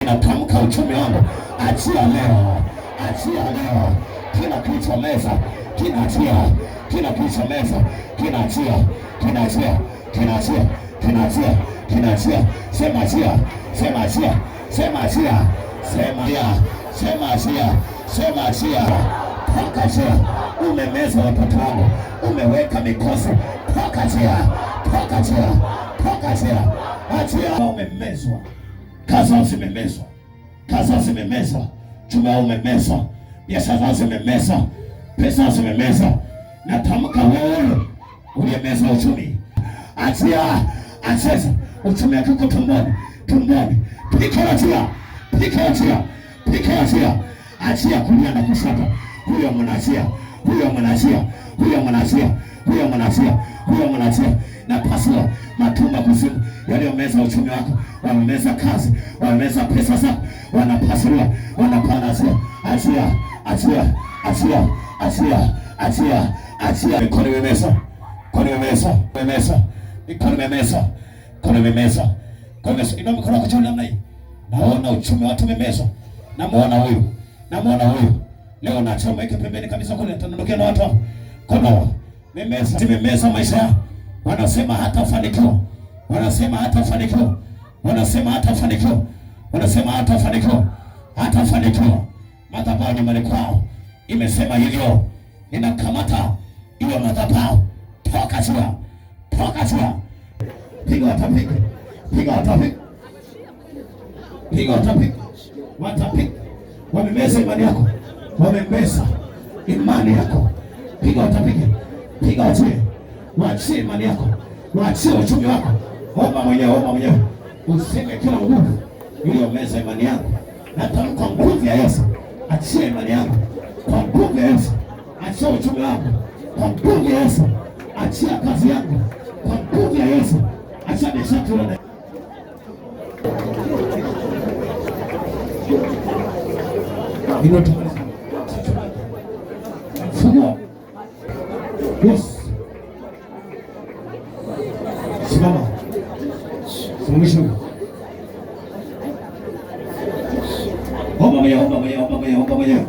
Ninatamka uchumi wangu, achia leo, achia leo. Kila kilichomeza kinaachia, kila kilichomeza kinaachia, kinaachia, kinaachia, kinaachia, kinaachia. Sema achia, sema achia, sema achia, sema achia, sema achia, sema achia. Toka achia. Umemeza watoto wangu, umeweka mikosi. Toka achia, toka achia, toka achia, achia. Umemezwa, kazi zao zimemezwa, kazi zao zimemezwa, chuma wao umemezwa, biashara zao zimemezwa, pesa zimemezwa. Natamka wewe uliyemeza uchumi, achia, achia uchumi wako uko tumboni, tumboni, pika achia, pika achia, pika achia, achia kulia na kushoto. Huyo mnaachia, huyo mnaachia, huyo mnaachia, huyo mnaachia, huyo mnaachia. Na pasua matumba kuzimu yaliyomeza uchumi wako, wamemeza kazi, wamemeza pesa zako, wanapasua, wanapana, achia, achia, achia, achia, achia, achia, achia. Mikono imemeza, mikono imemeza, imemeza, mikono imemeza, mikono imemeza, mikono imemeza. Inua mikono yako juu namna hii. Naona uchumi watu umemezwa. Namuona huyu, namuona huyu. Leo nachoma ike pembeni kabisa kule, tunaondokea na watu hapo. Kono memeza, zimemeza maisha yao. Wanasema hatafanikiwa, wanasema hatafanikiwa, wanasema hatafanikiwa, wanasema hatafanikiwa, hatafanikiwa. Madhabahu nyumbani kwao imesema hivyo, ninakamata iwe madhabahu. Toka chua, toka chua, piga watapiga, piga watapiga, piga watapiga, watapiga. Wamemeza imani yako, wamemeza imani yako. Piga watapiga, piga wachie, waachie imani yako, waachie uchumi wako. Omba mwenyewe, omba mwenyewe, useme kila nguvu iliyomeza imani yangu, natamka nguvu ya Yesu, achie imani yangu kwa nguvu ya Yesu, achia uchumi wangu kwa nguvu ya Yesu, achia kazi yangu kwa nguvu ya Yesu, achia biashara tulionayo. Fungua. Yes. Simama. Simamisha huyo. Omba mwenyewe, omba mwenyewe, omba mwenyewe, omba mwenyewe.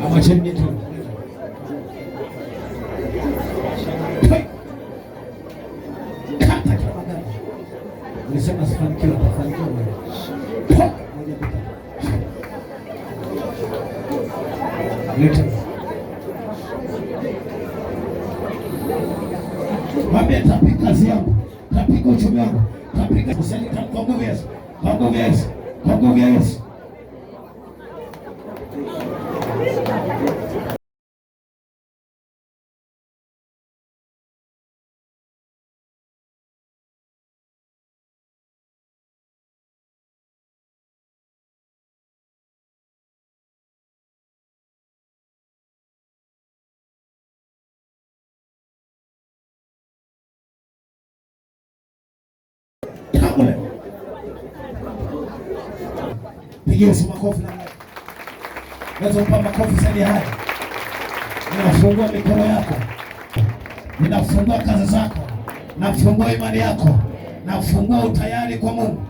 Ama chini tu. Kata kila magari. Ulisema sifanikiwa, utafanikiwa wewe. Toka. Moja, mbili, tatu. Leta. Mwambie tapika kazi yangu, tapika uchumi wangu, tapika useni kwa nguvu ya Yesu, kwa nguvu ya Yesu, kwa nguvu ya Yesu. Tangu leo. Pigia Yesu makofi na Naweza kumpa makofi zaidi ya haya. Ninafungua mikono yako, ninafungua kazi zako, nafungua imani yako, nafungua utayari kwa Mungu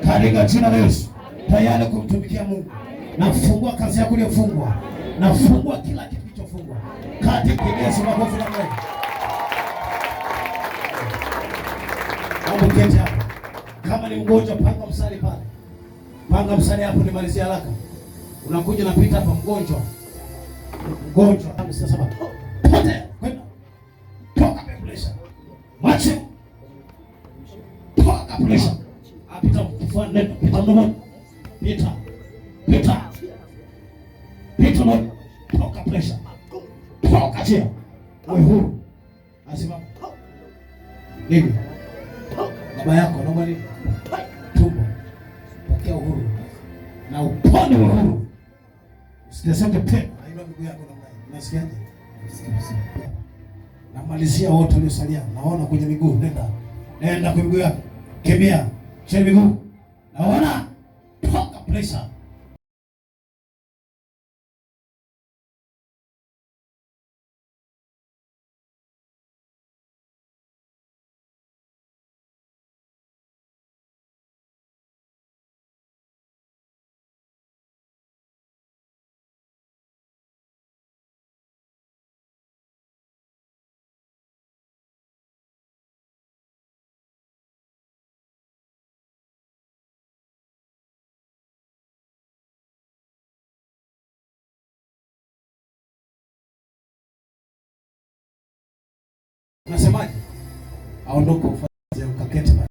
katika jina la Yesu, tayari kumtumikia Mungu. Nafungua kazi yako iliyofungwa, nafungua kila kitu kilichofungwa katika Yesu. Makofi na Mungu. Naomba uketi hapo. Kama ni mgonjwa, panga mstari pale, panga mstari hapo, nimalizie haraka. Unakuja napita hapa, mgonjwa, mgonjwa, sasa pote kwenda, toka pressure, mwache, toka pressure, apita kifuani, nenda pita mdomoni, pita, pita, pita, mdomoni, toka pressure, toka chia, uwe huru. Asimama nini? Baba yako naomba nini? Tumbo. Pokea uhuru na upone uhuru. Usiteseke tena. Inua miguu yako namna hii. Unasikiaje? Namalizia wote waliosalia. Naona kwenye miguu. Nenda. Nenda kwenye miguu yako. Kimbia. Cheni miguu. Naona. Toka pressure. Unasemaje? Aondoke ufanye ukaketi pale.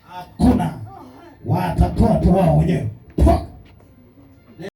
Hakuna, watatoa tu wao wenyewe.